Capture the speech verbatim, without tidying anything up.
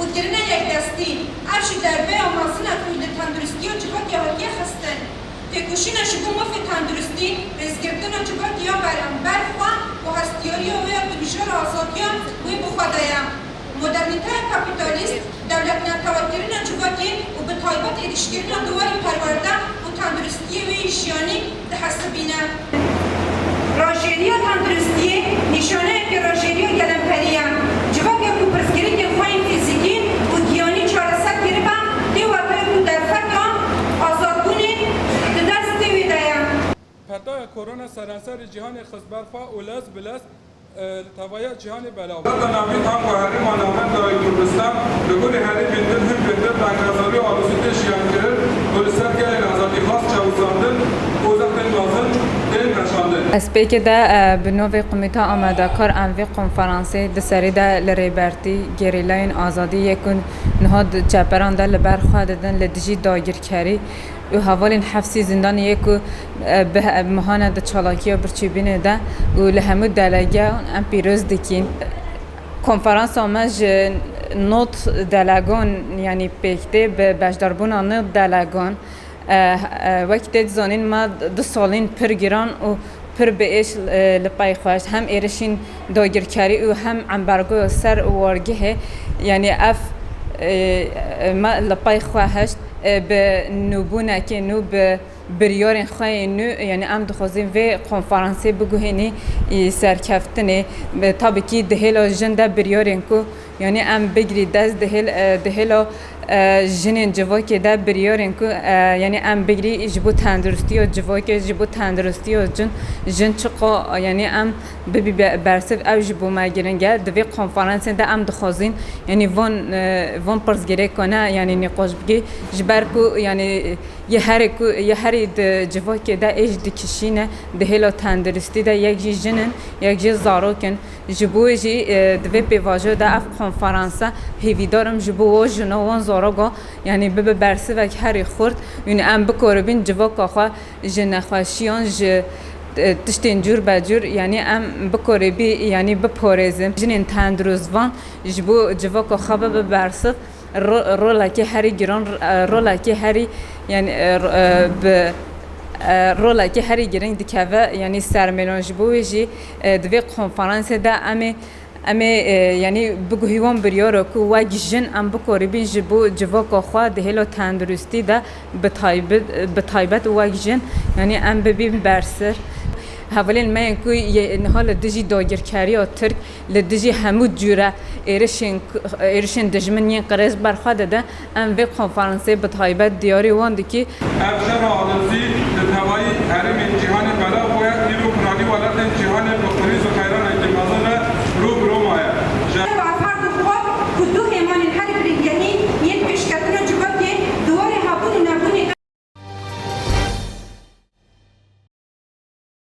Xwedkirina yekdestî, ev ji derveya mezin e ku li tenduristiya civakê hatiye xistin. Têkoşîna ji bo mafê tenduristî, rêzgirtina civakê ya beramber xwe û hestiyariya wê ya di mijara azadiya wê bi xwe de ye. Modernîteya kapîtalîst, dewletnetewekirina civakê û bi taybet êrîşkirina di warê perwerde û tenduristiyê wê yî jiyanî dihesibîne. Rajêriya tenduristiyê nîşaneyeke rajêriya gelemperî ye. Civakê ku pirsgirêkên xwe yên fîzîkî û giyanî çareser kiribe, tê wekirê ku derfeta azadbûnê di destê wê de ye. Petaya korona seranserê cîhanê xist ber xwe û lez bi lez, e, li tevaya cîhanê belav. Dewleta navîn ango herêma navenda yê Kurdistan li gorî herêmên din hin bêhtir tengasazî û alozî tê jiyankirin û li ser gelên azadîxwaz çewisandin û zextên mezin tên meşandin. Destpêkê de, e, bi navê Komîta Amadekar em vê konferansê di serî de li Rêbertî Gerîlayên Azadî yê ku niha di çeperan de li ber xwe didin li dijî dagirkerî û hevalên hefsî zîndanê yê ku, e, bi he-, mehane di çalakiya birçîbînê de û li hemû delegeyan em pîroz dikîn. Konferansa me ji nod delegan, yanî pêk tê bi beşdarbûna nod delegan. E, e, wekî tê dizanîn me du salên pir giran û pir bi êş, e, li pey xwe hişt. Hem êrişên dagirkerî û hem embargoya ser wargehê, yanî ev, e, e, me li pey xwe hişt, e, bi nûbûnekê nû, bi biryarên xwe yê nû, yanî em dixwazin vê konferansê biguhînî, e, serkeftinê. Bi, tabî kî di hêla jin de biryarên ku, yanî em bigirî dest di hêl, e, di hêla, e, jinên civakê de biryarên ku, e, yanî em bigirî ji bo tenduristiya civakê, ji bo tenduristiya jin, jin çiqa, yanî em bibî be-, bersiv, ew ji bo me giring e. Di vê konferansê de em dixwazin, yanî van, e, van pirsgirêkane, yanî nîqaş bigî, ji ber ku, yanî, yê herî ku, yê herî di civakê de êş dikişîne, di hêla tenduristî de yek jî jin in, yek jî zarok in. Ji bo wê jî, e, di vê pêvajoyê de ev konferansa hêvîdar im ji bo wan jina, wan zaroka, yanî bibe bersivek herî xurt, û em bikoribîn civaka xwe ji nexweşiyan, ji, e, tiştên cûr be cûr, yanî em bikoribî, yanî biparêzin. Jinên tenduristvan ji bo civaka xwe bibe bersiv, ro-, rolekê herî giran, e, rolekê herî, yanî, e, ro-, e, bi, e, rolekê herî giring dikeve, yanî ser mêlan. Ji bo wê jî, e, di vê konferansê de em ê, em ê, e, yanî biguhî wan biryara ku wek jin em bikoribîn ji bo civaka xwe di hêla tenduristî de bi taybet, bi taybet wek jin, yanî em bibîn bersir. Hevalên me yên ku yê niha li dijî dagirkeriya Tirk, li dijî hemû cûre êrişên, êrişên dijmin yên qirêj ber xwe dide, em vê konferansê bi taybet diyarî wan dikî. Ev şera alozî